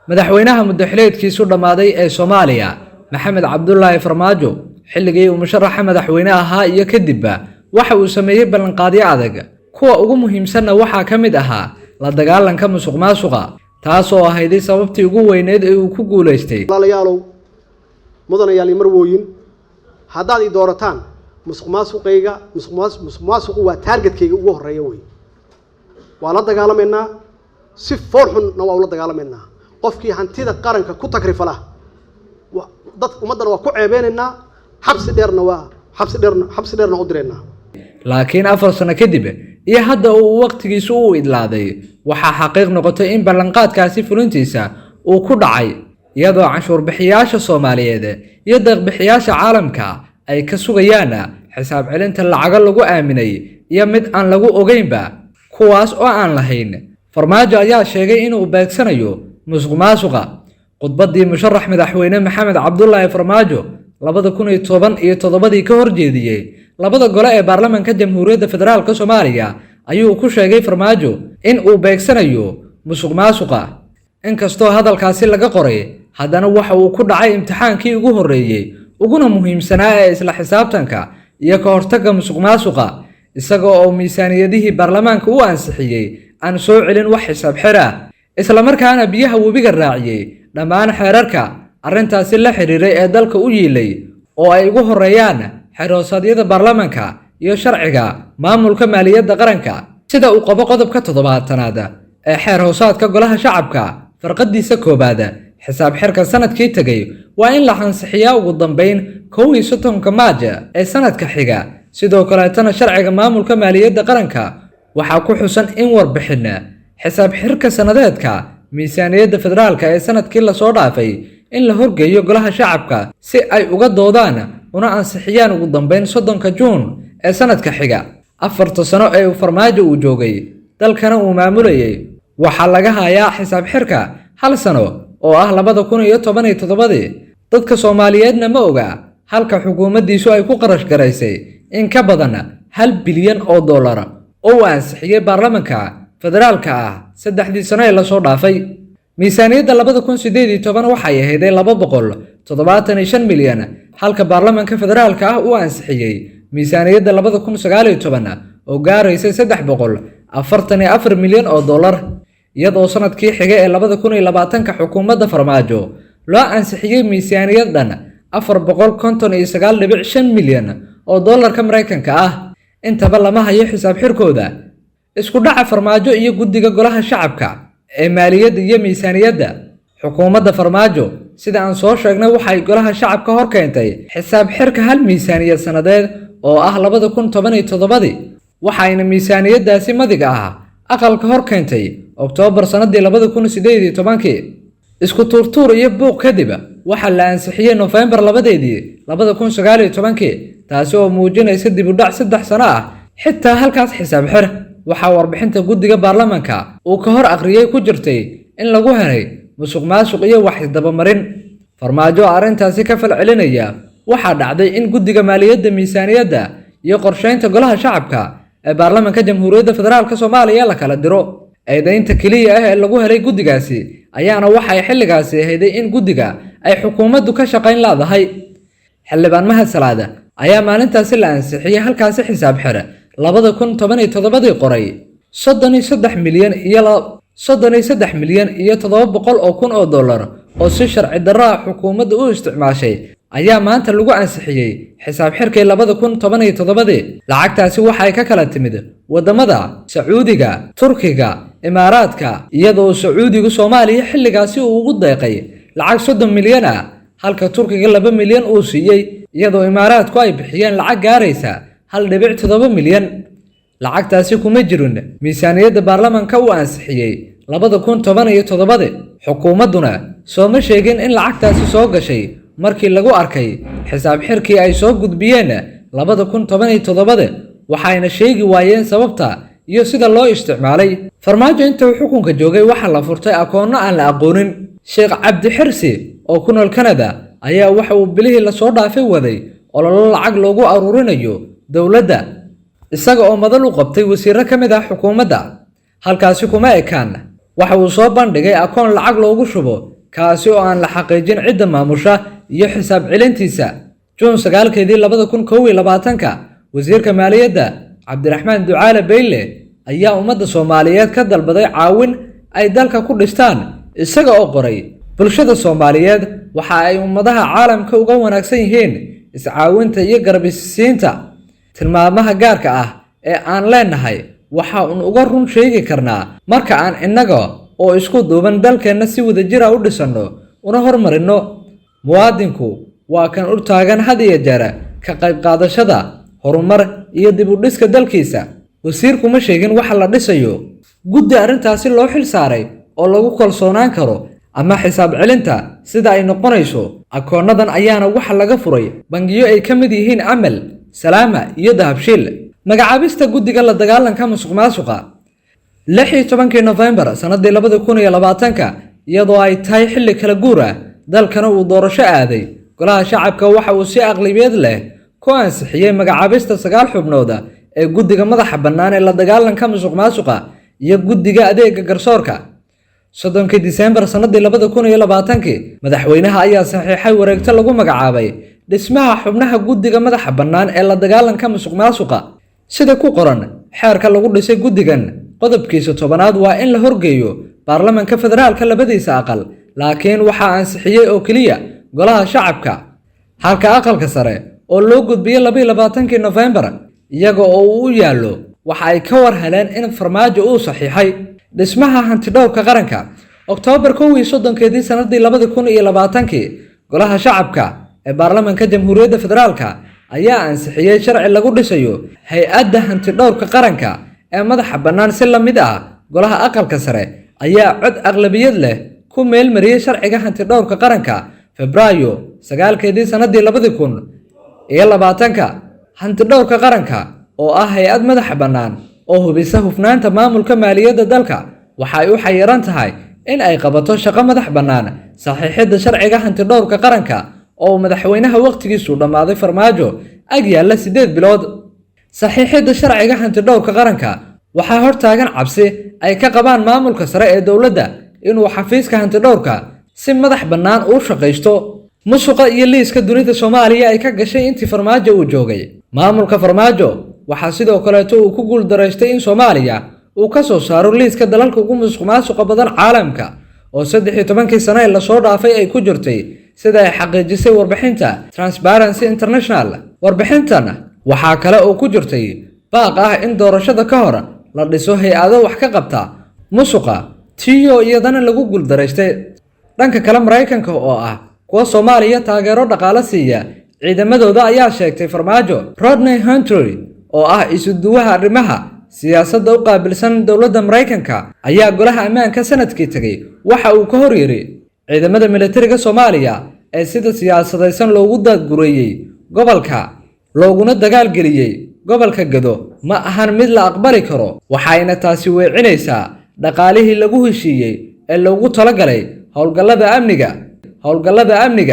Madaxweynaha muddaxileedkiisu dhammaaday ee Soomaaliya, Maxamed Cabdulaahi Farmaajo, xilligii uu musharaxa madaxweyne ahaa iyo kadibba waxa uu sameeyey ballanqaadyo adag. Kuwa ugu muhiimsanna waxaa ka mid ahaa la dagaalanka musuqmaasuqa, taas oo ahayday sababtii ugu weyneed ee uu ku guulaystay. Walaalayaalow, mudanayaal iyo marwooyin, haddaad i doorataan, musuqmaasuqayga, musuqmaasuqu waa targetkayga ugu horreeya wey. Waa la dagaalamaynaa, si fool xunna waa ula dagaalamaynaa. Qofkii hantida qaranka ku takrifala, dad ummaddana waa ku ceebeynaynaa, xabsi dheerna waa xabsi dheerna u diraynaa. Laakiin 4 sano kadib iyo hadda uu waqtigiisu u idlaaday, waxaa xaqiiq noqotay in ballanqaadkaasi fulintiisa uu ku dhacay, iyadoo canshuur bixiyaasha Soomaaliyeed iyo deeqbixiyaasha caalamka ay ka sugayaan xisaab celinta lacago lagu aaminay iyo mid aan lagu ogeynba, kuwaas oo aan lahayn. Farmaajo ayaa sheegay inuu beegsanayo musuqmaasuqa. Khudbaddii musharax madaxweyne Maxamed Cabdulaahi Farmaajo 2017-dii ka horjeediyey labada gole ee baarlamaanka Jamhuuriyadda Federaalka Soomaaliya ayuu ku sheegay Farmaajo in uu beegsanayo musuqmaasuqa. Inkastoo hadalkaasi laga qoray, haddana waxa uu ku dhacay imtixaankii ugu horreeyey uguna muhiimsanaa ee isla xisaabtanka iyo ka hortagga musuqmaasuqa, isaga oo miisaaniyadihii baarlamaanka u ansixiyey aan soo celin wax xisaab xir ah, islamarkaana biyaha webiga raaciyey dhammaan xeerarka arrintaasi la xiriiray ee dalka u yiilay, oo ay ugu horreeyaan xeerhoosadyada baarlamaanka iyo sharciga maamulka maaliyadda qaranka. Sida uu qabo qodobka 70aad ee xeer hoosaadka Golaha Shacabka farqadiisa koowaad, xisaab xirka sanadkii tegay waa in la ansixiyaa ugu dambeyn 31-ka Maaja ee sanadka xiga. Sidoo kaleetana sharciga maamulka maaliyadda qaranka waxaa ku xusan in warbixin xisaab xirka sanadeedka miisaaniyadda federaalka ee sanadkii lasoo dhaafay in la horgeeyo Golaha Shacabka si ay uga doodaan una ansixiyaan ugu dambeyn 30-ka Juun ee sanadka xiga. 4-ta sano ee uu Farmaajo uu joogay dalkana uu maamulayay, waxaa laga hayaa xisaab xirka hal sano oo ah 2017-dii. Dadka Soomaaliyeedna ma oga halka xukuumaddiisu ay ku qarash garaysay in ka badan $1 bilyan oo uu ansixiyey baarlamanka federaalka ah 3-dii sano ee lasoo dhaafay. Miisaaniyadda 2018 waxay ahayday 275 milyan, halka baarlamanka federaalka ah uu ansixiyey miisaaniyadda 2019 oo gaaraysay $344 milyan, iyadoo sanadkii xigay ee 2020-ka xukuumadda Farmaajo loo ansixiyey miisaaniyad dhan 459.5 milyan oo dollarka Maraykanka ah. Intaba lama hayo xisaab xirkooda. Isku dhaca Farmaajo iyo guddiga Golaha Shacabka ee maaliyadda iyo miisaaniyadda. Xukuumadda Farmaajo, sida aan soo sheegnay, waxay Golaha Shacabka hor keentay xisaab xirka hal miisaaniyad sannadeed oo ah 2017-dii, waxayna miisaaniyaddaasi madiga ah aqalka hor keentay Oktoobar sannadii 2018-kii. Isku tuurtuur iyo buuq kadib waxaa la ansixiyey Nofembar 2-deedii 2019-kii, taasi oo muujinaysa dib u dhac 3 sano ah. Xitaa halkaas xisaab xir waxaa warbixinta guddiga baarlamanka uu ka hor akhriyey ku jirtay in lagu helay musuq maasuq iyo wax isdabamarin. Farmaajo arrintaasi ka falcelinaya, waxaa dhacday in guddiga maaliyadda, miisaaniyadda iyo qorsheynta Golaha Shacabka ee baarlamanka Jamhuuriyadda Federaalka Soomaaliya la kala diro. Eedaynta keliya ah ee lagu helay guddigaasi ayaana waxay xilligaasi ahayday in guddiga ay xukuumaddu ka shaqayn laadahay. Xildhibaan Mahad Salaad ayaa maalintaasi la ansixiyey halkaasi xisaab xir 2017-dii qoray $33.7 milyan oo oo si sharci darro ah xukuumadda u isticmaashay ayaa maanta lagu ansixiyey xisaab xirkii 2017-dii. Lacagtaasi waxay ka kala timid waddamada Sacuudiga, Turkiga, Imaaraadka, iyadoo Sacuudigu Soomaaliya xilligaasi uu ugu deeqay lacag 30 milyan ah, halka Turkiga 2 milyan uu siiyey, iyadoo Imaaraadku ay bixiyeen lacag gaaraysa 1.7 milyan. Lacagtaasi kuma jirin miisaaniyadda baarlamanka uu ansixiyey 2017-dii, xukuumadduna sooma sheegin in lacagtaasi soo gashay markii lagu arkay xisaab xirkii ay soo gudbiyeen 2017-dii, waxayna sheegi waayeen sababta iyo sida loo isticmaalay. Farmaajo inta uu xukunka joogay waxaa la furtay akoonno aan la aqoonin. Sheekh Cabdi Xirsi oo ku nool Kanada ayaa waxa uu bilihii lasoo dhaafay waday ololo lacag loogu aruurinayo dowladda, isaga oo madal u qabtay wasiirro ka mid ah xukuumadda. Halkaasi kuma ekaan, waxa uu soo bandhigay akoon lacag loogu shubo. kaasi oo aan la xaqiijin cidda maamusha iyo xisaab celintiisa. Juun 9-keedii 2021-ka, wasiirka maaliyadda Cabdiraxmaan Ducaale Beyle ayaa ummadda Soomaaliyeed ka dalbaday caawin ay dalka ku dhistaan, isaga oo qoray: "Bulshada Soomaaliyeed waxa ay ummadaha caalamka uga wanaagsan yihiin iscaawinta iyo garabisiinta. Tilmaamaha gaarka ah ee aan leenahay waxa uun uga run sheegi karnaa marka aan innaga oo isku duuban dalkeenna si wadajira u dhisanno una hormarinno. Muwaadinku waa kan u taagan had iyo jeer ka qayb qaadashada horumar iyo dib u dhiska dalkiisa." Wasiirku ma sheegin waxa la dhisayo, guddi arrintaasi loo xil saaray oo lagu kalsoonaan karo, ama xisaab celinta sida ay noqonayso. Akoonadan ayaana waxa laga furay bangiyo ay ka mid yihiin Amal, Salaama iyo Dahabshiil. Magacaabista guddiga la dagaalanka musuqmaasuqa 16-kii Nofembar sanadii 2020-ka, iyadoo ay tahay xilli kala guur ah, dalkana uu doorasho aaday, golaha shacabka waxa uu si aqlabiyad leh ku ansixiyey magacaabista 9 xubnooda ee guddiga madaxa bannaan ee la dagaalanka musuqmaasuqa iyo guddiga adeega garsoorka. 30-kii Disembar sanadii 2020-kii, madaxweynaha ayaa saxiixay wareegto lagu magacaabay dhismaha xubnaha guddiga madaxa bannaan ee la dagaalanka musuqmaasuqa. Sida ku qoran xeerka lagu dhisay guddigan, qodobkiisa 10aad waa in la horgeeyo baarlamanka federaalka labadiisa aqal, laakiin waxaa ansixiyey oo keliya golaha shacabka, halka aqalka sare oo loo gudbiyey 22-kii Nofembar iyaga oo uu u yaallo waxa ay ka war heleen in Farmaajo uu saxiixay. Dhismaha hantidhowrka qaranka Oktoobar 31-keedii sanadii 2020-kii, golaha shacabka ee baarlamanka Jamhuuriyadda Federaalka ayaa ansixiyey sharci lagu dhisayo hay-adda hantidhowrka qaranka ee madaxa bannaan. Si la mid ah golaha aqalka sare ayaa cod aqlabiyad leh ku meelmariyey sharciga hantidhowrka qaranka Febraayo 9-keedii sanadii 2020-ka. Hantidhowrka qaranka oo ah hay-ad madaxa bannaan oo hubisa hufnaanta maamulka maaliyadda dalka waxa ay u xayiran tahay in ay qabato shaqo madax bannaan. Saxiixidda sharciga hantidhowrka qaranka oo madaxweynaha wakhtigiisu dhammaaday Farmaajo ag yaalla 8 bilood saxiixidda sharciga hantidhowrka qaranka waxaa hortaagan cabsi ay ka qabaan maamulka sare ee dowladda inuu xafiiska hantidhowrka si madax bannaan uu shaqaysto. Musuqa iyo liiska dunida Soomaaliya ay ka gashay intii Farmaajo uu joogay. Maamulka Farmaajo waxaa sidoo kaleeto uu ku guuldaraystay in Soomaaliya uu ka soo saaro liiska dalalka ugu musuqmaasuqa badan caalamka oo 13-kii sano ee lasoo dhaafay ay ku jirtay, sida ay xaqiijisay warbixinta Transparency International. Warbixintan waxaa kale oo ku jirtay baaq ah in doorashada ka hor la dhiso hay-ado wax ka qabta musuqa, tiyo iyadana lagu guuldaraystay. Dhanka kale, Maraykanka oo ah kuwa Soomaaliya taageero dhaqaale siiya ciidamadooda ayaa sheegtay Farmaajo. Rodney Huntry oo ah isuduwaha arrimaha siyaasadda u qaabilsan dowladda Maraykanka ayaa golaha ammaanka sanadkii tegey waxa uu ka hor yidhi: "Ciidamada militariga Soomaaliya ee sida siyaasadaysan loogu daadgureeyey gobolka looguna dagaalgeliyey gobolka Gado ma ahan mid la aqbali karo, waxayna taasi weecinaysaa dhaqaalihii lagu heshiiyey ee loogu talagalay howlgallada amniga."